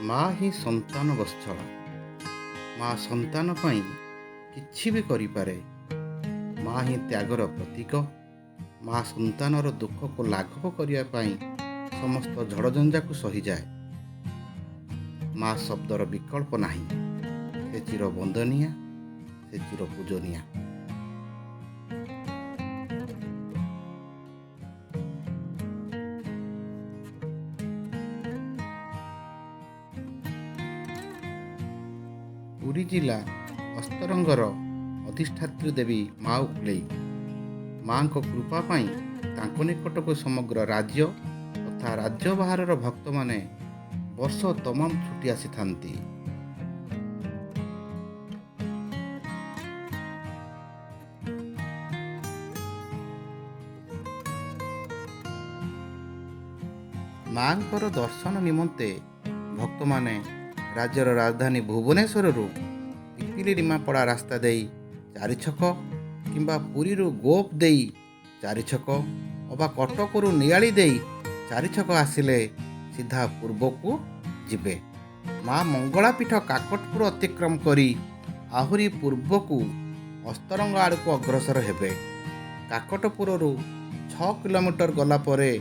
ମା ହିଁ ସନ୍ତାନ ବତ୍ସଳା। ମା ସନ୍ତାନ ପାଇଁ କିଛି ବି କରିପାରେ। ମା ହିଁ ତ୍ୟାଗର ପ୍ରତୀକ। ମା ସନ୍ତାନର ଦୁଃଖକୁ ଲାଘବ କରିବା ପାଇଁ ସମସ୍ତ ଝଡ଼ଝଞ୍ଜାକୁ ସହିଯାଏ। ମା ଶବ୍ଦର ବିକଳ୍ପ ନାହିଁ। ସେ ଚିର ବନ୍ଦନୀୟା, ସେ ଚିର ପୂଜନୀୟା। ପୁରୀ ଜିଲ୍ଲା ଅସ୍ତରଙ୍ଗର ଅଧିଷ୍ଠାତ୍ରୀ ଦେବୀ ମା ଉକୁଳେଇ। ମାଙ୍କ କୃପା ପାଇଁ ତାଙ୍କ ନିକଟକୁ ସମଗ୍ର ରାଜ୍ୟ ତଥା ରାଜ୍ୟ ବାହାରର ଭକ୍ତମାନେ ବର୍ଷ ତମାମ ଛୁଟି ଆସିଥାନ୍ତି। ମାଙ୍କର ଦର୍ଶନ ନିମନ୍ତେ ଭକ୍ତମାନେ ରାଜ୍ୟର ରାଜଧାନୀ ଭୁବନେଶ୍ୱରରୁ ପିପିଲି ନିମାପଡ଼ା ରାସ୍ତା ଦେଇ ଚାରିଛକ କିମ୍ବା ପୁରୀରୁ ଗୋପ ଦେଇ ଚାରିଛକ ଅବା କଟକରୁ ନିଆଳି ଦେଇ ଚାରିଛକ ଆସିଲେ ସିଧା ପୂର୍ବକୁ ଯିବେ। ମା ମଙ୍ଗଳା ପୀଠ କାକଟପୁର ଅତିକ୍ରମ କରି ଆହୁରି ପୂର୍ବକୁ ଅସ୍ତରଙ୍ଗ ଆଡ଼କୁ ଅଗ୍ରସର ହେବେ। କାକଟପୁରରୁ 6 କିଲୋମିଟର ଗଲା ପରେ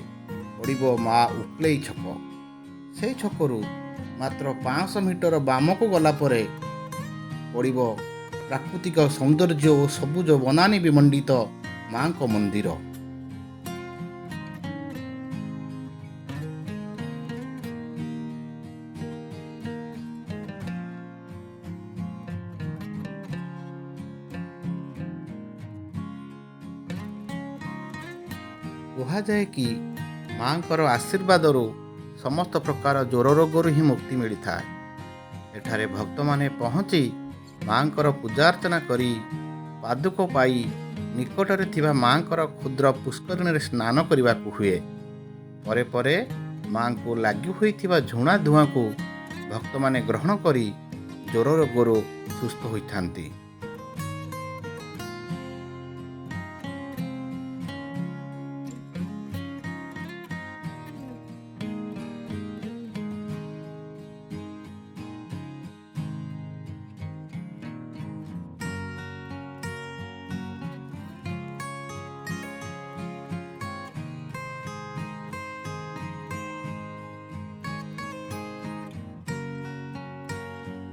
ପଡ଼ିବ ମା ଉକ୍ଲେଇ ଛକ। ସେଇ ଛକରୁ ମାତ୍ର 500 ମିଟର ବାମକୁ ଗଲା ପରେ ପଡ଼ିବ ପ୍ରାକୃତିକ ସୌନ୍ଦର୍ଯ୍ୟ ଓ ସବୁଜ ବନାନୀ ବିମଣ୍ଡିତ ମାଙ୍କ ମନ୍ଦିର। କୁହାଯାଏ କି ମାଙ୍କର ଆଶୀର୍ବାଦରୁ ସମସ୍ତ ପ୍ରକାର ଜ୍ୱର ରୋଗରୁ ହିଁ ମୁକ୍ତି ମିଳିଥାଏ। ଏଠାରେ ଭକ୍ତମାନେ ପହଞ୍ଚି ମାଙ୍କର ପୂଜାର୍ଚ୍ଚନା କରି ପାଦୁକ ପାଇ ନିକଟରେ ଥିବା ମାଙ୍କର କ୍ଷୁଦ୍ର ପୁଷ୍କରିଣୀରେ ସ୍ନାନ କରିବାକୁ ହୁଏ। ପରେ ପରେ ମାଙ୍କୁ ଲାଗି ହୋଇଥିବା ଝୁଣା ଧୂଆଁକୁ ଭକ୍ତମାନେ ଗ୍ରହଣ କରି ଜ୍ୱର ରୋଗରୁ ସୁସ୍ଥ ହୋଇଥାନ୍ତି।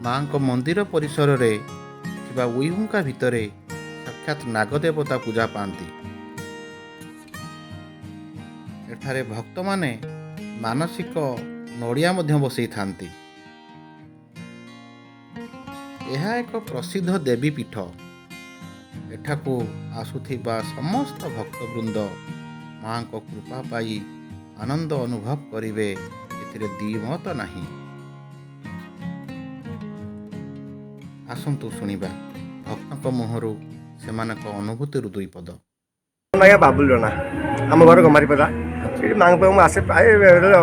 ମାଙ୍କ ମନ୍ଦିର ପରିସରରେ ଥିବା ଉଇହୁଙ୍କା ଭିତରେ ସାକ୍ଷାତ ନାଗଦେବତା ପୂଜା ପାଆନ୍ତି। ଏଠାରେ ଭକ୍ତମାନେ ମାନସିକ ନଡ଼ିଆ ମଧ୍ୟ ବସେଇଥାନ୍ତି। ଏହା ଏକ ପ୍ରସିଦ୍ଧ ଦେବୀ ପୀଠ। ଏଠାକୁ ଆସୁଥିବା ସମସ୍ତ ଭକ୍ତବୃନ୍ଦ ମାଙ୍କ କୃପା ପାଇ ଆନନ୍ଦ ଅନୁଭବ କରିବେ, ଏଥିରେ ଦ୍ୱିମତ ନାହିଁ। ଆସନ୍ତୁ ଶୁଣିବା ଭକ୍ତଙ୍କ ମୁହଁରୁ ସେମାନଙ୍କ ଅନୁଭୂତିରୁ ଦୁଇ ପଦ। ଆଜ୍ଞା ବାବୁଲ ଜଣା, ଆମ ଘର ଗମାରିପଦା। ଏଠି ମାଙ୍କ ପାଖକୁ ମୁଁ ଆସେ ପ୍ରାୟ,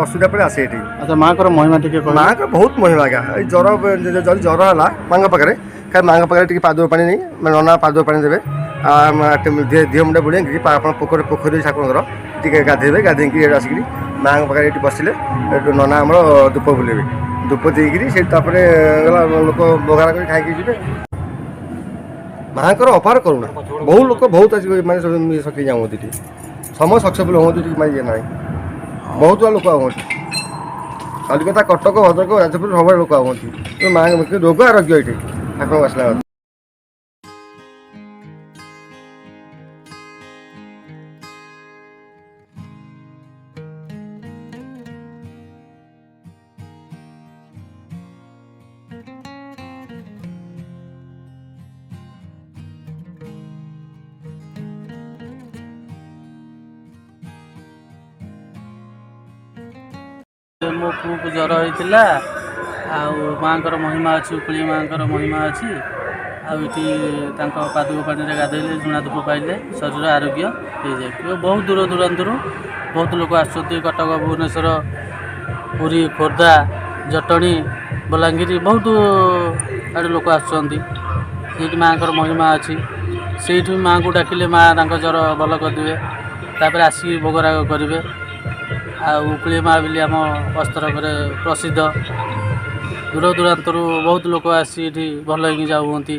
ଅସୁବିଧା ପରେ ଆସେ ଏଠି। ଆଚ୍ଛା, ମାଙ୍କର ମହିମା ଟିକେ କହିବେ? ମାଙ୍କର ବହୁତ ମହିମା ଆଜ୍ଞା। ଏଇ ଜ୍ୱର, ଯଦି ଜ୍ୱର ହେଲା ମାଙ୍କ ପାଖରେ, କାରଣ ମାଙ୍କ ପାଖରେ ଟିକେ ପାଦୁଅ ପାଣି ନେଇ, ମାନେ ନନା ପାଦୁଅ ପାଣି ଦେବେ, ଦେହ ମୁଣ୍ଡ ବୁଳେଇକି ଆପଣ ପୋଖରୀ ଠାକୁରଙ୍କର ଟିକେ ଗାଧେଇବେ। ଗାଧେଇକି ଏଇଠି ଆସିକିରି ମାଙ୍କ ପାଖରେ ଏଇଠି ବସିଲେ ଏଠୁ ନନା ଆମର ଧୂପ ବୁଲେଇବେ। ଧୂପ ଦେଇକିରି ସେଇଠି ତାପରେ ଗଲା ଲୋକ ଭୋଗରାଗ କରି ଖାଇକି ଯିବେ। ମାଙ୍କର ଅପାର କରୁଣା, ବହୁତ ଲୋକ ବହୁତ ଆସି ମାନେ ସକ୍ରିୟ ଯାଉଛନ୍ତି ଏଠି, ସମସ୍ତେ ସକ୍ସେସଫୁଲ୍ ହୁଅନ୍ତି ଏଠି, ମାନେ ଇଏ ନାହିଁ, ବହୁତ ଲୋକ ଆଉଛନ୍ତି। କଲିକତା, କଟକ, ଭଦ୍ରକ, ଯାଜପୁର ସବୁଆଡ଼େ ଲୋକ ଆଉଛନ୍ତି। ମାଙ୍କ ରୋଗ ଆରୋଗ୍ୟ ଏଠି ଠାକୁରଙ୍କ ଆସିଲା। ମୋ ପୁଅକୁ ଜ୍ୱର ହେଇଥିଲା, ଆଉ ମାଆଙ୍କର ମହିମା ଅଛି, ଉକୁଳି ମାଆଙ୍କର ମହିମା ଅଛି। ଆଉ ଏଠି ତାଙ୍କ ପାଦୁକ ପାଣିରେ ଗାଧୋଇଲେ, ଝୁଣା ଧୂପ ପାଇଲେ ଶରୀର ଆରୋଗ୍ୟ ହେଇଯାଏ। ବହୁତ ଦୂର ଦୂରାନ୍ତରୁ ବହୁତ ଲୋକ ଆସୁଛନ୍ତି, କଟକ, ଭୁବନେଶ୍ୱର, ପୁରୀ, ଖୋର୍ଦ୍ଧା, ଜଟଣୀ, ବଲାଙ୍ଗୀର, ବହୁତ ଆଡ଼ୁ ଲୋକ ଆସୁଛନ୍ତି। ସେଇଠି ମାଆଙ୍କର ମହିମା ଅଛି। ସେଇଠୁ ମାଆଙ୍କୁ ଡାକିଲେ ମାଆ ତାଙ୍କ ଜ୍ୱର ଭଲ କରିଦେବେ। ତାପରେ ଆସିକି ଭୋଗରାଗ କରିବେ। ଆଉ ଉକୁଳି ମା ବୋଲି ଆମ ଅସ୍ତରଙ୍ଗରେ ପ୍ରସିଦ୍ଧ। ଦୂର ଦୂରାନ୍ତରୁ ବହୁତ ଲୋକ ଆସି ଏଠି ଭଲ ହେଇକି ଯାଉଛନ୍ତି।